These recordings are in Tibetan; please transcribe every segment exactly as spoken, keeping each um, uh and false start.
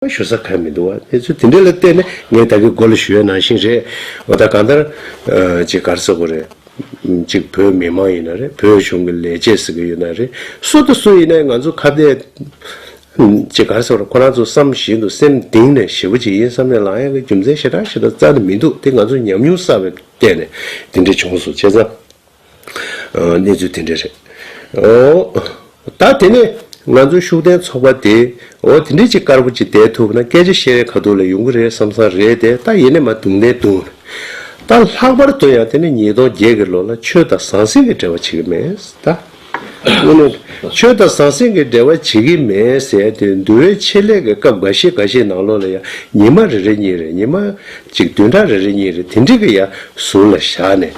ཞུ་ས་གང་མི་འདུག་བ། དེ་ཚོ་དེ་འདྲ་ལ་བལྟས་ནས་ངས་ད་གི་མགོ་ལ་ཞུ་ཡ་ནང་བཞིན་རེད། འོ་ད་གང་ལྟར་ཅིག་ག་རེ་ཟེར་དགོས་རེད། ཅིག་བོད་མི་མང་ཡིན་ན་རེད། བོད་གཞུང་གི་ལས་བྱེད་ཟེར་གི་ཡོད་ན་རེད། སུ་དང་སུ་ཡིན་ནའི་ང་ཚོ་ཁ་གཏད་ཅིག་ག་རེ་ཟེར་དགོས་རེད། ཁོ་རང་ཚོ་བསམ་བཞིན་དུ་སེམས་གཏིང་ནས་ཞེ་པོ་ཅིག་ཡིན་བསམ་ནས་ལངས་ཡ་གི་རྒྱུ་མཚན་ཞེ་དྲག་ཞེ་དྲག་རྩ་ནས་མི་འདུག་དེ་ང་ཚོ་ཉམས་མྱོང་བསགས་པའི་སྟེང་ནས་དེ་འདྲ་བྱུང་སོང་བྱས་ཙང་། གནས་ཚུལ་དེ་འདྲ་རེད། ཨོ། ད་དེ་ནས་ང་ཚོ་ཤུགས་ལྡན་ཚོགས་པ་དེ་ཨོ་དེ་འདྲ་ཅིག་དཀར་པོ་ཅིག་བསྡད་ཐུབ་ན་སྐད་ཆ་བཤད་ཡས་ཁ་ཐུག་ལ་ཡོང་གི་རེད་བསམ་བསམ་རེད་དེ། ད་ཡིན་ནའི་མ་རྡུང་ནས་རྡུང་། ད་ལྷག་པར་དུ་ཡང་དེ་ནས་ཉིས་སྟོང་བརྒྱད་ཀྱི་ལོ་ལ་ཆོས་དང་ཟང་ཟིང་གི་འབྲེལ་བ་བྱེད་ཀྱི་མེད་ད། དངོས་གནས་ཆོས་དང་ཟང་ཟིང་གི་འབྲེལ་བ་བྱེད་ཀྱི་མེད་ཟེར་དེ། འདུལ་བའི་ཆེད་ལས་ཀྱི་སྐབས་འགའ་ཤས་འགའ་ཤས་ནང་ལོགས་ལ་ཡང་ཉི་མ་རེ་རེ་གཉིས་རེ། ཉི་མ་གཅིག་བདུན་ཕྲག་རེ་རེ་གཉིས་རེ་དེ་འདྲ་གི་ཡང་ཟུར་ལ་བཞག་ནས།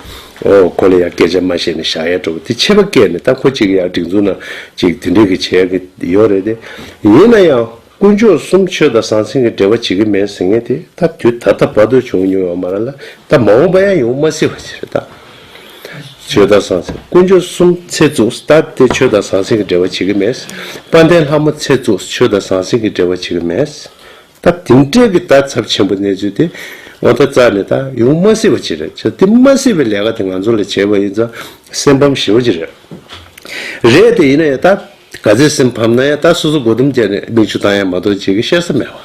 ཨོ་ཁོ་ལ་ཡང་སྐད་ཆ་མ་བཤད་ནས་བཞག་ཡ་འདྲ་པོ་དེ་ཆད་པ་བཀལ་ནས། ད་ཁོ་གཅིག་ཡང་སྒྲིག་འཛུགས་ནང་གཅིག་དེ་འདྲ་གི་བྱེད་ཡ་གི་ཡོད་རེད་དེ། ཡིན་ན་ཡང་དཀོན་མཆོག་གསུམ་ཆོས་དང་ཟང་ཟིང་གི་འབྲེལ་བ་བྱེད་ཀྱི་མེད་ཟེར་མཁན་དེ་ད་དུས་ད་ལྟ་བར་དུ་བྱུང་མྱོང་ཡོད་མ་རེད་ལ། ད་མ་འོངས་པ་ཡང་ཡོང་མ་སྲིད་པ་ཅིག་རེད་ད། ཆོས་དང་ཟང་ཟིང་། དཀོན་མཆོག་གསུམ་ཚེ་བཙུགས། ད་དེ་ཆོས་དང་ཟང་ཟིང་གི་འབྲེལ་བ་བྱེད་ཀྱི་མེད། དཔལ་ལྡན་ལྷ་མོ་ཚེ་བཙུགས། ཆོས་དང་ཟང་ཟིང་གི་འབྲེལ་བ་བྱེད་ཀྱི་མེད། ད་དེ་འདྲའི་གི་ད་ཚབས་ཆེན་པོ་གནས་ཚུལ་དེ་ངོ་ད་རྩ་ནས་ད་ཡོང་མ་སྲིད་པ་ཅིག་རེད། ཆ་དེ་མ་སྲིད་པའི་ལས་ཀ་དེ་ང་ཚོ་ལ་བྱས་པ་ཡིན་ཙང་སེམས་ཕམ་ཞེ་པོ་ཅིག་རེད། རེད་དེ་ཡིན་ན་ཡང་ད་ག་ཚོད་སེམས་ཕམ་ན་ཡང་ད་སོ་སོ་མགོ་དུམ་བརྒྱབ་ནས་མིག་ཆུ་བཏང་ཡ་མ་གཏོགས་ཅིག་གི་བཤད་ས་མེད་པ།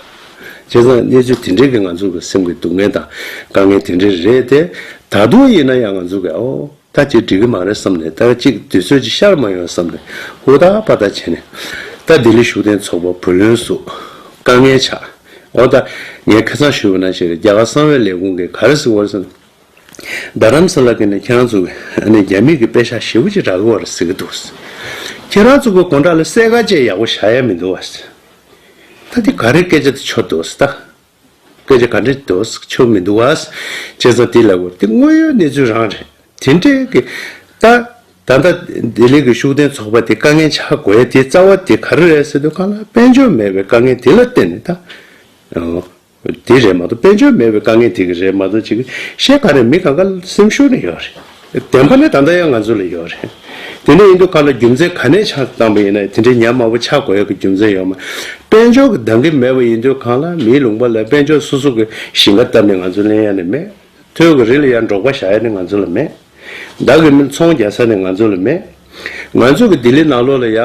བྱས་ཙང་གནས་ཚུལ་དེ་འདྲའི་གི་ང་ཚོ་གི་སེམས་ཀྱི་སྡུག་བསྔལ་དང་དཀའ་ངལ་དེ་འདྲའི་རེད་དེ། ད་དུང་ཡིན་ན་ཡང་ང་ཚོ་གི་ཨོ། ད་ཅིག་འགྲིག་གི་མ་རེད་བསམ་ནས། ད་ཅིག་དུས་ཚོད་ཅིག་ཤར་མ་ཡོང་བསམ་ནས་ཧུར་ཐག་པ་ཐག་བྱས་ནས། ད་ལྡི་ལི་ཤུགས་ལྡན་ཚོགས་པ་བུ་ལོན་སུ་དཀའ་ངལ་ཆགས། འོ་ད་ངས་ཁ་སང་ཞུས་པ་ནང་བཞིན་རྒྱ་གར་གསང་བའི་ལས་ཁུངས་ཀྱིས་ག་རེ་ཟེར་བ་རེད་ཟེར་ན། རྡ་རམ་ས་ལ་གི་ནས་ཁྱེད་རང་ཚོ་གི་ཨ་ནི་རྒྱ་མི་གི་པེ་ཤག་ཞེ་པོ་ཅིག་རག་གི་ཡོད་རེད་ཟེར་གི་འདུག་ཁྱེད་རང་ཚོ་གི་དགོང་དག་ལ་སེར་ཁ་བཅས་ཡག་པོ་བཞག་ཡ་མི་འདུག་བ། ད་འདི་ག་རེ་སྐད་ཆ་དེ་ཆོ་འདུག་ཟེར་ད། སྐད་ཆ་ག་འདྲ་འདུག་ཆོ་མི་འདུག་བ། བྱས་ཙང་དེ་ལ་གོ་དེ་དངོས་ཡོད་གནས་ཚུལ་རང་རེད། དེ་འདྲའི་གི་ད་ད་ལྟ་ལྡི་ལི་གི་ཤུགས་ལྡན་ཚོགས་པ་དེ་དཀའ་ངལ་ཆགས་དགོས་ཡ་དེ་རྩ་བ་དེ་ག་རེ་རེད་ཟེར་དུས་གང་ལ་དཔལ་འབྱོར་མེད་པའི་དཀའ་ངལ་དེ་ལ་བརྟེན་ནས་ད། ཨོ། དེ་རེད་མ་གཏོགས་དཔལ་འབྱོར་མེད་པའི་དཀའ་ངལ་དེ་གི་རེད་མ་གཏོགས་ཅིག་གི་བཤད་ག་རེད། མི་གང་ག་སེམས་ཤུགས་ནི་ཡོད་རེད། བདེན་པ་ནི་ད་ལྟ་ཡང་ང་ཚོ་ལ་ཡོད་རེད། དེ་འདྲ་ཡིན་དུས་གང་ལ་རྒྱུ་མཚན་ག་ནས་ཆགས་བཏང་པ་ཡིན་ན་དེ་འདྲའི་ཉམས་དམའ་པོ་ཆགས་དགོས་ཡ་གི་རྒྱུ་མཚན་ཡོད་མ། དཔལ་འབྱོར་གི་འདང་གི་མེད་པ་ཡིན་དུས་གང་ལ་མིའི་ལུང་པ་ལ་དཔལ་འབྱོར་སོ་སོ་གི་ཞིང་ཁ་བཏབ་ནས་ང་ཚོ་ལེན་ཡ་ནི་མེད། ཐོད་ཀྱི་རི་ལ་ཡར་འབྲོག་པ་བཞག་ཡ་ནི་ང་ཚོ་ལ་མེད། བདག་གི་མི་ཚོང་རྒྱག་ས་ནི་ང་ཚོ་ལ་མེད། ང་ཚོ་གི་ལྡི་ལི་ནང་ལོགས་ལ་ཡ།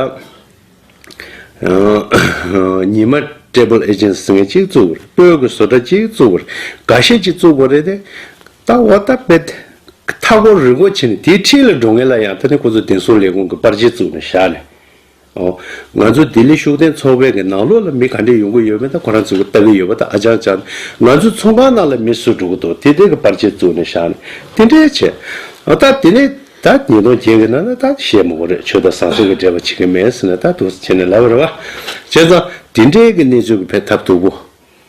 ཉི་མ་travel agency་ཟེར་མཁན་གཅིག་བཙུགས་པ་རེད། སྤོས་ཀྱི་བཟོ་གྲྭ་གཅིག་བཙུགས་པ་རེད། འགའ་ཤས་ཅིག་བཙུགས་པ་རེད་དེ། ད་འོ་ད་དཔེ་མཐའ་འཁོར་རི་འཁོར་བྱས་ནས་དེའི་འཁྲིས་ལ་འགྲོ་མཁན་ལ་ཡང་ད་ནི་ཁོ་ཚོ་བདེ་སྲུང་ལས་ཁུངས་ཀྱི་པར་ཆས་བཙུགས་ནས་བཞག་ནས། ཨོ། ང་ཚོ་ལྡི་ལི་ཤུགས་ལྡན་ཚོགས་པའི་གི་ནང་ལོགས་ལ་མི་ག་འདྲས་ཡོང་གི་ཡོད་མེད་ད་ཁོ་རང་ཚོ་གི་ལྟ་གི་ཡོད་པ་ད་ཨ་ཅང་ཅང་། ང་ཚོ་ཚོང་ཁང་ནང་ལ་མི་སུ་འགྲོ་གི་འདུག་དེ་དེ་གི་པར་ཆས་བཙུགས་ནས་བཞག་ནས་དེ་འདྲས་བྱས། ཨ་ད་དེ་ནས། ད་ཉིས་སྟོང་བརྒྱད་ཀྱི་ནང་ན་ད་བཤད་མི་དགོས་རེད། ཆོས་དང་ཟང་ཟིང་གི་འབྲེལ་བ་བྱེད་ཀྱི་མེད་ཟེར་ནས་ད་འདུག་སེ་བྱས་ནས་ལབ་པ་རེད་བ། བྱས་ཙང་དེ་འདྲའི་གི་གནས་ཚུལ་གྱི་ཕན་ཐབས་སྡུག་པོ།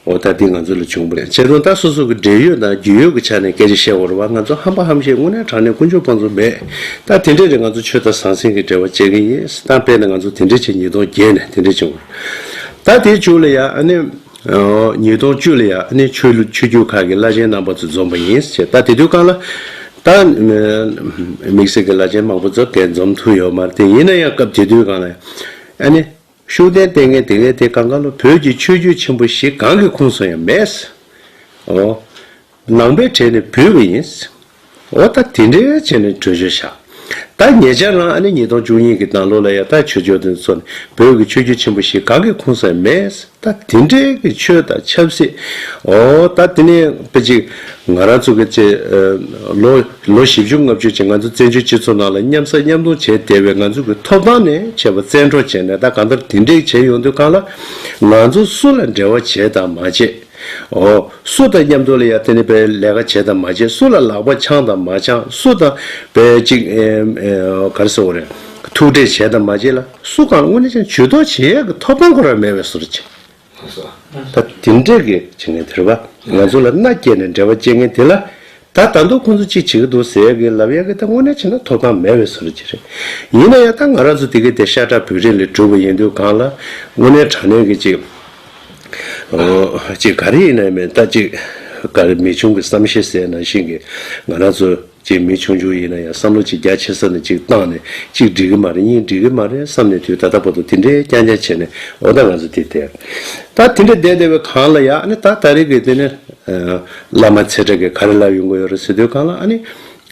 འོ་ད་འདི་ང་ཚོ་ལ་བྱུང་བ་རེད། བྱས་ཙང་ད་སོ་སོ་གི་འབྲེལ་ཡོད་དང་རྒྱུས་ཡོད་ཀྱི་ཆ་ནས་སྐད་ཆ་བཤད་དགོས་རེད་བ། ང་ཚོ་ཧམ་པ་ཧམ་བཤད་དངོས་གནས་དྲང་གནས་དཀོན་མཆོག་དཔང་བཙུན་མེད། ད་དེ་འདྲས་རེད། ང་ཚོ་ཆོས་དང་ཟང་ཟིང་གི་འབྲེལ་བ་བྱེད་ཀྱི་ཡིན། ད་དཔེར་ན་ང་ཚོ་དེ་འདྲས་བྱས་ཉིས་སྟོང་བརྒྱད་ནས་དེ་འདྲས་བྱུང་བ་རེད། ད་དེའི་མཇུག་ལ་ཡ་ཨ་ནི། ཉིས་སྟོང་བཅུ་ལ་ཡང་ནི་ཆོས་ལུགས་ཆོས་བརྒྱུད་ཁག་གི་བླ་ཆེན་རྣམ་པ་ཚོ་འཛོམས་པ་ཡིན་ཟེར། ད་དེ་དུས་སྒང་ལ་ད་དམིགས་བསལ་གྱི་བླ་ཆེན་མང་པོ་ཚོ་གས་འཛོམས་ཐུབ་ཡོད་མ་རེད་དེ། ཡིན་ན་ཡང་སྐབས་དེ་དུས་སྒང་ལ་ཨ་ནི་ཤུགས་ལྡན་ལྟས་ངན་དེ་གས་དེ་གང་ག་ལོ་བོད་ཀྱི་ཆོས་བརྒྱུད་ཆེན་པོ་བཞི་གང་གི་ཁོངས་སུ་ཡང་མེད། ཨོ། ནང་པའི་གྲས་ནས་བུད་པ་ཡིན། འོ་ད་དེ་འདྲའི་བྱས་ནས་གྲོས་ཆོད་བཞག་ད་ཉེ་ཆར་རང་ཨ་ནི་ཉིས་སྟོང་བཅུ་གཉིས་ཀྱི་ནང་ལོགས་ལ་ཡ་ད་ཆོས་ཕྱོགས་དེ་ཚོ་ནས་བོད་ཀྱི་ཆོས་བརྒྱུད་ཆེན་པོ་བཞི་གང་གི་ཁོངས་སུ་མེད། ད་དེ་འདྲའི་གི་ཆོས་དང་ཆབ་སྲིད། འོ་ད་དེ་ནས་དཔེ་ཅིག་ང་རང་ཚོ་གི་ཅེ་ལོ་ལོ་བཞི་བཅུ་ལྔ་བཅུ་ཅིག་ང་ཚོ་བཙན་བྱོལ་སྤྱི་ཚོགས་ནང་ལ་མཉམ་ཟ་མཉམ་འཐུང་བྱས་བསྡད་པའི་ང་ཚོ་གི་ཐོབ་ཐང་ནས་བྱས་པ་བཙན་འཕྲོག་བྱས་ནས་ད་གང་ལྟར་དེ་འདྲའི་བྱས་ཡོང་དུས་སྒང་ལ་ང་ཚོ་སུ་ལ་འབྲེལ་བ་བྱས་དང་མ་བྱས། ཨོ། སུ་དང་མཉམ་དུ་ལ་ཡ་དེ་ནི་པའི་ལས་ཀ་བྱེད་དང་མ་བྱེད། སུ་ལ་ལག་པ་འཆང་དང་མ་འཆང་། སུ་དང་པའི་ཅིག་ཨེ་ཨེ་ག་རེ་ཟེར་དགོས་རེད། ཐུག་འཕྲད་བྱེད་དང་མ་བྱེད་ལ་སུ་གང་དངོས་གནས་ཅན་ཇུས་གཏོགས་བྱེད་ཡས་ཀྱི་ཐོབ་ཐང་ཁོ་རང་མེད་པའི་བཟོ་འདྲ་ཅིག་ད་དེ་འདྲས་ཀྱི་བྱེད་མཁན་དེ་རེད་པ། ང་ཚོ་ལ་མནའ་སྐྱེལ་ནས་འབྲེལ་བ་བཅད་མཁན་དེ་ལ་ད་ད་དུང་ཁོང་ཚོ་ཅིག་བྱེད་ཀྱི་འདུག་ཟེར་ཡས་ཀྱི་ལབ་ཡས་ཀྱི་ད་དངོས་གནས་བྱས་ན་ཐོབ་ཐང་མེད་པའི་བཟོ་འདྲ་ཅིག་རེད། ཡིན་ན་ཡང་ད་ང་རང་ཚོ་དེ་གའི་དེ་ཤ་ཁྲག་བོད་རིགས་ལས་གྲུབ་པ་ཡིན་དུས་སྒང་ལ་དངོས་གནས་དྲང་གནས་ཀྱི་ཅིག་ཅིག་ག་རེ་ཡིན་ན་མིན་ད་ཅིག་ག་རེ་མི་ཆུང་གི་བསམ་ཤེས་ཟེར་ནང་བཞིན་གྱི་ང་རང་ཚོ་ ཅིག་མི་ཆུང་ཆུང་ཡིན་ན་ཡང་བསམ་བློ་ཅིག་རྒྱ་ཆེ་ས་ནས་ཅིག་བཏང་ནས་གཅིག་འགྲིག་གི་མ་རེད། གཉིས་འགྲིག་གི་མ་རེད་བསམ་ནས་དུས་ད་ལྟ་བར་དུ་དེ་འདྲའི་རྐྱང་རྐྱང་བྱས་ནས་འོ་ད་ང་ཚོ་དེ་བསྡད། ད་དེ་འདྲ་བསྡད་བསྡད་པའི་སྒང་ལ་ཡ་ཨ་ནི་ད་ད་རེས་ཀྱི་དེ་ནི་བླ་མ་ཚེ་བཀྲ་གིས་ག་རེ་ལབ་ཡོང་གི་ཡོད་རེད་ཟེར་དུས་སྒང་ལ་ཨ་ནི།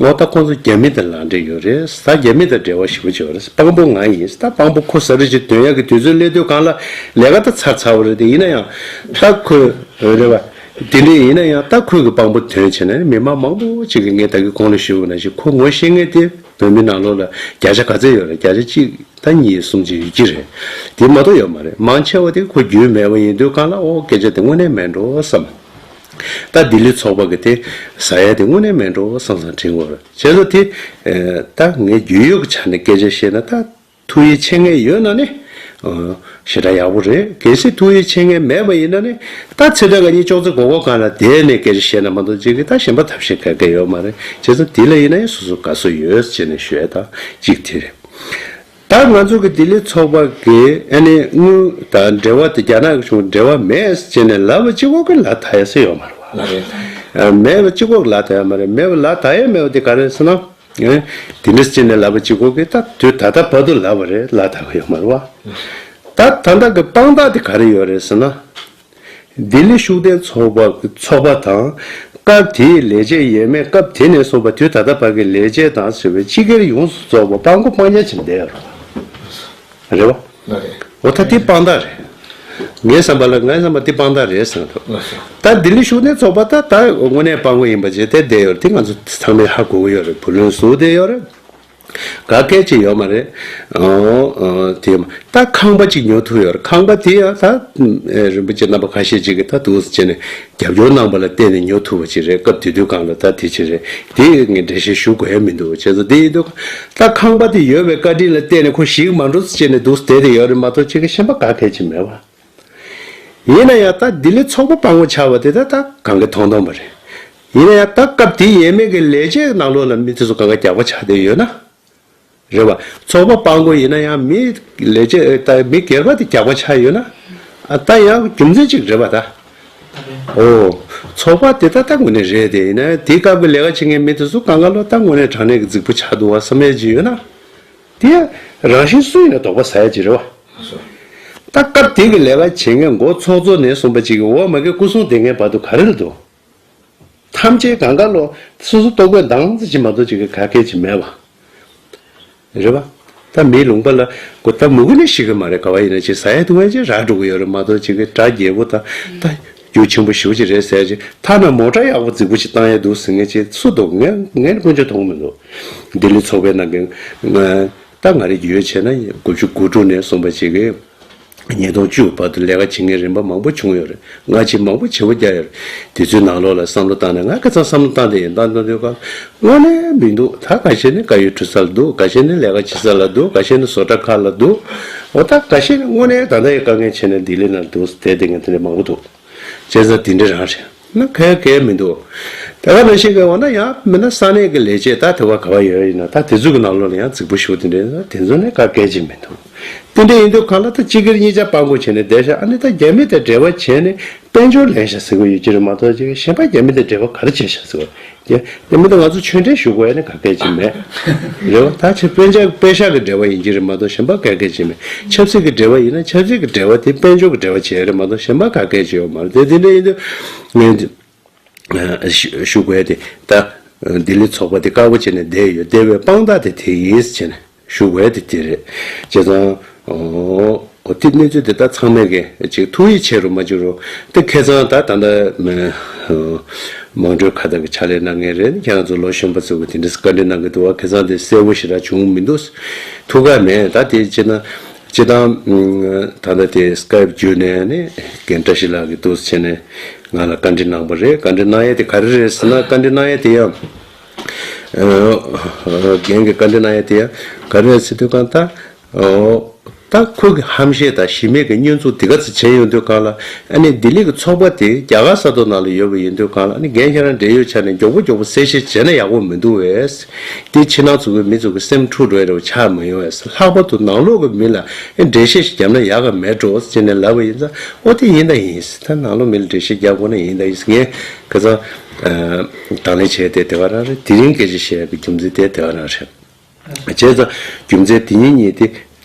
འོ་ད་ཁོང་ཚོ་རྒྱ་མི་དང་ལག་འབྲེལ་ཡོད་རེད། ད་རྒྱ་མི་དང་འབྲེལ་བ་ཞེ་པོ་ཅིག་ཡོད་རེད། དཔང་པོ་ང་ཡིན། ད་དཔང་པོ་ཁོ་ཟ་རེ་ཅིག་འདོན་ཡག་གི་དུས་ཚོད་སླེབས་དུས་སྒང་ལ་ལས་ཀ་ད་ཚར་ཚར་བ་རེད་དེ། ཡིན་ན་ཡང་ད་ཁོས་རེད་བ། དེ་འདྲ་ཡིན་ན་ཡང་ད་ཁོས་གི་དཔང་པོ་འདོན་བྱས་ནས་མི་མང་མང་པོ་ཅིག་གིས་ངས་ད་གི་གོང་ལ་ཞུས་པ་ནང་བཞིན་ཁོ་ངོ་ཤེས་མཁན་དེ་བོད་མི་ནང་ལོགས་ལ་བརྒྱ་ཆ་ག་ཚད་ཡོད་རེད། བརྒྱ་ཆ་གཅིག་ད་གཉིས་གསུམ་ཅིག་ཡོད་ཀྱི་རེད། དེ་མ་གཏོགས་ཡོད་མ་རེད། མང་ཆེ་བ་དེ་ཁོ་རྒྱུས་མེད་པ་ཡིན་དུས་སྒང་ལ་ཨོ་སྐད་ཆ་དེ་དངོས་གནས་མེད་འགྲོ་བསམ། ད་ལྡི་ལི་ཚོགས་པ་གི་དེ་ཟ་ཡ་དེ་དངོས་གནས་མེད་འགྲོ་བསམ་བསམ་དྲན་གྱི་ཡོད་རེད། བྱས་ཙང་དེ་ད་ངས་རྒྱུས་ཡོད་ཀྱི་ཆ་ནས་སྐད་ཆ་བཤད་ན་ད་ཐུགས་ཡིད་ཆེས་མཁན་ཡོད་ན་ནི་ཞེ་དྲག་ཡག་པོ་རེད། གལ་སྲིད་ཐུགས་ཡིད་ཆེས་མཁན་མེད་པ་ཡིན་ན་ནི་ད་ཚེ་བཀྲ་ག་གཉིས་ཅོག་ཙེ་སྒོར་སྒོར་སྒང་ལ་བསྡད་ནས་སྐད་ཆ་བཤད་ན་མ་གཏོགས་ཅིག་གི་ད་གཞན་པ་ཐབས་ཤེས་ག་གེ་ཡོད་མ་རེད། བྱས་ཙང་དེ་ལ་ཡིན་ན་ཡང་སོ་སོ་དགའ་བསུ་ཡོད་ཅེས་ནས་ཞུ་ཡ་ད་གཅིག་དེ་རེད། ད་ང་ཚོ་གི་ལྡི་ལི་ཚོགས་པ་གི་ཨ་ནི་དངུལ་དང་འབྲེལ་བ་དེ་རྒྱ་ནག་གི་བྱུང་འབྲེལ་བ་མེད་ཟེར་ནས་ལབ་པ་གཅིག་པོ་གི་ལ་ད་ཡ་ཟེར་ཡོད་མ་རེད་བ། ལ་རེད། ཨ་མེད་པ་གཅིག་པོ་གི་ལ་ད་ཡ་མ་རེད། མེད་པ་ལ་ད་ཡ་མེད་པ་དེ་ག་རེད་ཟེར་ན། ཨེ་དེ་འདྲ་ཟེར་ནས་ལབ་པ་གཅིག་པོ་གི་ད་དུས་ད་ལྟ་བར་དུ་ལབ་པ་རེད། ལ་ད་གི་ཡོད་མ་རེད་བ། ད་ད་ལྟ་གི་དཔང་རྟགས་དེ་ག་རེ་ཡོད་རེད་ཟེར་ན། ལྡི་ལི་ཤུགས་ལྡན་ཚོགས་པ་ཚོགས་པ་དང་སྐབས་དེའི་ལས་བྱེད་ཡས་མས། སྐབས་དེ་ནས་བཟུང་བ་དུས་ད་ལྟ་བར་གྱི་ལས་བྱེད་དང་ཟེར་བའི་སྤྱི་སྒེར་ཡོངས་སུ་རྫོགས་པ་སྤང་གོ་སྤང་རྒྱ་ཕྱིན་བསྡད་ཡོད་རེད་བ། རེད་བ། ལགས་རེད། འོ་ད་དེ་དཔང་རྟགས་རེད། ངའི་བསམ་པ་ལ་ངའི་བསམ་པ་དེ་དཔང་རྟགས་རེད་བསམ་འདུག་ལགས་སོ། ད་ལྡི་ལི་ཤུགས་ལྡན་ཚོགས་པ་ད་ད་དངོས་གནས་སྤང་གོ་ཡིན་པ་བྱས་དེ་བསྡད་ཡོད་རེད། དེ་ང་ཚོ་ཚང་མས་ཧ་གོ་གི་ཡོད་རེད། བུ་ལོན་བཟོ་བསྡད་ཡོད་རེད། ག་གེ་ཅིག་ཡོད་མ་རེད། ཨོ་ཨོ་དེ་ད་ཁང་པ་ཅིག་ཉོ་ཐུབ་ཡོད་རེད། ཁང་པ་དེ་ཡང་ད་རིན་པོ་ཆེ་རྣམ་པ་ཁ་ཤས་ཅིག་གིས་ད་འདུག་སེ་བྱས་ནས་རྒྱབ་སྐྱོར་གནང་པ་ལ་བརྟེན་ནས་ཉོ་ཐུབ་པ་ཅིག་རེད། སྐབས་དེ་དུས་སྒང་ལ་ད་དེ་ཅིག་རེད། དེ་ངས་འགྲེལ་བཤད་ཞུ་དགོས་ཡ་མི་འདུག་བྱས་ཙང་དེ་ཡིན་དུས་ད་ཁང་པ་དེ་ཡོད་པའི་བཀའ་དྲིན་ལ་བརྟེན་ནས་ཁོ་ཞིག་མ་འགྲོ་ཟེར་བྱས་ནས་འདུག་སེ་བསྡད་དེ་ཡོད་རེད་མ་གཏོགས་ཅིག་གི་གཞན་པ་ག་གེ་ཅིག་མེད་པ། ཡིན་ན་ཡང་ད་ལྡི་ལི་ཚོགས་པ་སྤང་གོ་ཆགས་པ་དེ་ད་ད་གང་གི་མཐོང་མཐོང་པ་རེད། ཡིན་ན་ཡང་ད་སྐབས་དེའི་ཡས་མས་ཀྱི་ལས་བྱེད་ནང་ལོགས་ལ་མི་དེ་ཚོ་གང་ག་རྒྱག་པ་ཆགས་བསྡད་ཡོད་ན། རེད་བ། ཚོགས་པ་སྤང་གོ་ཡིན་ན་ཡང་མི་ལས་བྱེད་ད་མི་སྒེར་པ་དེ་རྒྱག་པ་ཆགས་ཡོད་ན། ཨ་ད་ཡང་རྒྱུ་མཚན་ཅིག་རེད་བ་ད། ཨོ། ཚོགས་པ་དེ་ད་ད་དངོས་གནས་རེད་དེ། ཡིན་ན་ཡང་དེའི་སྐབས་ཀྱི་ལས་ཀ་བྱེད་མཁན་མི་དེ་ཚོ་གང་ག་ལོ་ད་དངོས་གནས་དྲང་གནས་ཀྱི་རྫིག་པོ་ཆགས་འདུག་བ་བསམ་ཡས་ཅིག་ཡོད་ན། དེ་རང་བཞིན་སུ་ཡིན་ན་དོགས་པ་ཟ་ཡ་ཅིག་རེད་བ། ད་སྐབས་དེ་གི་ལས་ཀ་བྱེད་མཁན་མགོ་ཚོགས་གཙོ་ནས་གསུངས་པ་ཅིག་གི་འོག་མ་གི་སྐུ་སྲུང་དེ་ངའི་བར་དུ་ག་རེ་ལ་འདུག་ཐམས་ཅད་གང་ག་ལོ་སོ་སོ་ལྟོ་གོས་འདང་ཙི་ཅིག་མ་གཏོགས་ཅིག་གི་ག་གེ་ཅིག་མེད་བ། རེད་བ། ད་མིའི་ལུང་པ་ལ་གོ་ད་མུ་གུ་ནས་ཤི་གི་མ་རེད། ག་བ་ཡིན་ན་ཅིག་ཟ་ཡ་འཐུང་ཡ་ཅིག་རག་འགྲོ་གི་ཡོད་རེད་མ་གཏོགས་ཅིག་གི་དྲ་རྒྱས་པོ་ད་ད་རྒྱུ་ཆེན་པོ་ཞེ་པོ་ཅིག་རེད་ཟེར་ཡ་ཅིག་ཐ་ན་མོ་ཊ་ཡག་པོ་རྫིག་པོ་ཅིག་བཏང་ཡ་འདུག་ཟེར་མཁན་ཅིག་སུ་འདུག་ངས་ངས་དཀོན་མཆོག་མཐོང་མི་འདུག་ལྡི་ལི་ཚོགས་པའི་ནང་གི་ང་ད་ང་རེ་ཡོད་བྱས་ན་དགུ་བཅུ་གོ་དྲུག་ནས་གསུངས་པ་ཅིག་གི་ཉིས་སྟོང་བཅུ་བར་དུ་ལས་ཀ་བྱེད་མཁན་རིམ་པ་མང་པོ་བྱུང་ཡོད་རེད། ང་ཅིག་མང་པོ་བྱེད་པོ་རྒྱག་ཡོད་རེད། དེ་ཚོའི་ནང་ལོགས་ལ་བསམ་བློ་བཏང་ནས་ང་ཁ་སང་བསམ་བློ་བཏང་བསྡད་ཡིན། བཏང་བཏང་དུས་ཀ་དངོས་གནས་མི་འདུག་ད་འགའ་ཤས་ནི་དཀར་ཡོལ་འཁྲུ་ས་ལ་འདུག་འགའ་ཤས་ནི་ལས་ཀ་བྱེད་ས་ལ་འདུག་འགའ་ཤས་ནི་བཟོ་གྲྭ་ཁག་ལ་འདུག་འོ་ད་འགའ་ཤས་ནི་དངོས་གནས་ད་ལྟ་ཡི་དཀའ་ངལ་བྱས་ནས་ལྡི་ལི་ནང་འདུག་བསྡད་བསྡད་མཁན་དེ་འདྲ་མང་པོ་འདུག་བྱས་ཙང་དེ་འདྲ་རང་རེད། ན་གལ་གལ་མི་འདུག་ད་ག་ནང་བཞིན་གྱི་འོ་ན་ཡང་མིན་ན་ས་གནས་ཀྱི་ལས་བྱེད་ད་དེ་བ་ག་བ་ཡོད་ཡིན་ན་ད་དེ་ཚོ་གི་ནང་ལོགས་ལ་ཡང་རྫིག་པོ་ཞུ་དེ་འདྲ་དེ་ཚོ་ནས་ག་གལ་ཅིག་མི་འདུག་དེ་འདྲ་ཡིན་དུས་གང་ལ་ད་སྤྱི་སྒེར་གཉིས་ཆ་སྤང་གོ་བྱས་ནས་བསྡད་ཤག་ཨ་ནི་ད་རྒྱ་མི་དང་འབྲེལ་བ་བྱས་ནས་དཔལ་འབྱོར་ལེན་ཤག་ཟེར་གོ་ཡོད་ཀྱི་རེད་མ་གཏོགས་ཅིག་གཞན་པ་རྒྱ་མི་དང་འབྲེལ་བ་ག་རེ་བྱས་ཤག་ཟེར་གོ་རྒྱ་རྒྱ་མི་དང་ང་ཚོ་ཆོས་འབྲེལ་ཞུ་དགོས་ཡ་ནི་ག་གལ་ཅིག་མེད། རེད་བ། ད་ཆེ་དཔེ་ཆ་དཔེ་ཤག་གི་འབྲེལ་བ་ཡིན་གྱི་རེད་མ་གཏོགས་གཞན་པ་ག་གལ་ཅིག་མེད། ཆབ་སྲིད་ཀྱི་འབྲེལ་བ་ཡིན་ན་ཆབ་སྲིད་ཀྱི་འབྲེལ་བ་དེ་དཔལ་འབྱོར་གྱི་འབྲེལ་བ་བྱས་རེད་མ་གཏོགས་གཞན་པ་ག་གལ་ཅིག་ཡོད་མ་རེད་དེ། དེ་འདྲ་ཡིན་དུས་ངས་ཞུ་ཞུ་དགོས་དེ་ད་ལྡི་ལི་ཚོགས་པ་དེ་དཀར་པོ་བྱས་ནས་བསྡད་ཡོད་བསྡད་པའི་དཔང་རྟགས་དེ་དེ་ཡིན་ཟེར་བྱས་ནས་ཞུ་དགོས་དེ་དེ་རེད། བྱས་ཙང་། འོ་དེ་གནས་ཚུལ་དེ་ད་ཚང་མས་ཀྱི་ཅིག་ཐུགས་ཡིད་ཆེས་རུ་མ་བཅུག་རུ་དེ་ཁ་སང་ད་ད་ལྟ་མི་དམངས་ཁྲོད་ཁ་བརྡ་གི་ཕྱག་ལས་གནང་མཁན་རེད། ཁྱེད་རང་ཚོ་ལོ་གཞོན་པ་ཚོ་གི་དེ་འདྲ་བཀའ་འདྲི་གནང་གི་འདུག་བ། ཁ་སང་དེ་གསལ་པོ་ཞེ་དྲག་བྱུང་མི་འདུག་ཐུགས་ཁག་མེད། ད་དེ་བྱས་ན་སྤྱི་བཏང་ད་ལྟ་དེ་སི་ཀའེབ་བརྒྱུད་ནས་ནི་རྒན་བཀྲ་ཤིས་ལགས་ཀྱིས་འདུག་སེ་བྱས་ནས་ང་ལ་བཀའ་འདྲི་གནང་པ་རེད། བཀའ་འདྲི་གནང་ཡས་དེ་ག་རེ་རེད་ཟེར་ན་བཀའ་འདྲི་གནང་ཡས་དེ་ཡང་རྒན་གྱིས་བཀའ་འདྲི་གནང་ཡས་དེ་ཡང་ག་རེ་རེད་ཟེར་དུས་གང་ལྟར། ཨོ། ད་ཁོ་གི་ཧམ་བཤད་དང་གཞི་མེད་ཀྱི་བསྙོན་འཛུགས་འདི་ག་ཚོད་བྱས་ཡོང་དུས་སྒང་ལ་ཨ་ནི་ལྡི་ལི་གི་ཚོགས་པ་དེ་རྒྱ་གར་ས་ཐོག་ནང་ལ་ཡོད་པ་ཡིན་དུས་སྒང་ལ་ཨ་ནི་རྒན་ཁྱེད་རང་འབྲེལ་ཡོད་ཆ་ནས་མགྱོགས་པོ་མགྱོགས་པོ་གསལ་བཤད་བྱས་ན་ཡག་པོ་མི་འདུག་བས། དེ་ཕྱི་ནང་ཚོ་གི་མི་ཚོ་གི་སེམས་འཁྲུག་འགྲོ་ཡ་རེ་བ་ཆགས་མ་ཡོང་བས། ལྷག་པར་དུ་ནང་ལོགས་ཀྱི་མི་ལ་ཨེ་འགྲེལ་བཤད་ཞིག་བརྒྱབ་ན་ཡག་ག་མེད་འགྲོ་ཟེར་ནས་ལབ་པ་ཡིན་ཙང་ཨོ་དེ་ཡིན་ད་ཡིན། ད་ནང་ལོགས་མི་ལ་འགྲེལ་བཤད་རྒྱག་དགོས་ན་ཡིན་ད་ཡིན། ངས་ཁ་སང་ དང་ལེན་བྱས་ཏེ་དེ་ག་རང་རེད། དེ་རིང་སྐད་ཆ་བཤད་པའི་རྒྱུ་མཚན་དེ་དེ་ག་རང་རེད། བྱས་ཙང་རྒྱུ་མཚན་དེ་གཉིས་གཉིས་དེ་